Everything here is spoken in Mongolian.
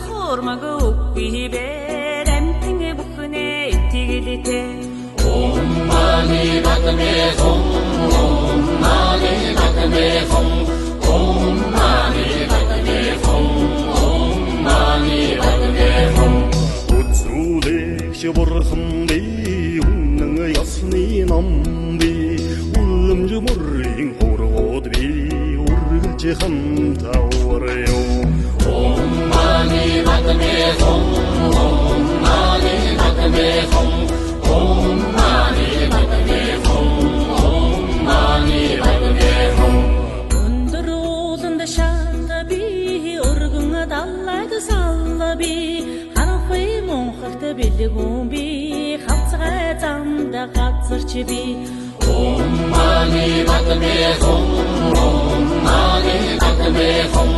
Хуурмаг үгүй бэр амтэн бүхнээ итгэлтэй. Ом мани падме хум, ом мани падме хум, ом мани падме хум, ом мани падме хум. Үзүүлэгч бурхан би, үнэн ёсны ном би, үлэмж мөрийн хургууд би, үргэлж хамтаврё. Ом мани падме хум, ом мани падме хум, ом мани падме хум, ом мани падме хум. Өндөр ууланд шат би, өргөн далайд салла би, харанхуй мунхагт бэлгүүн би, хавцгай замд газарч би. Ом мани падме хум, ом мани падме хум,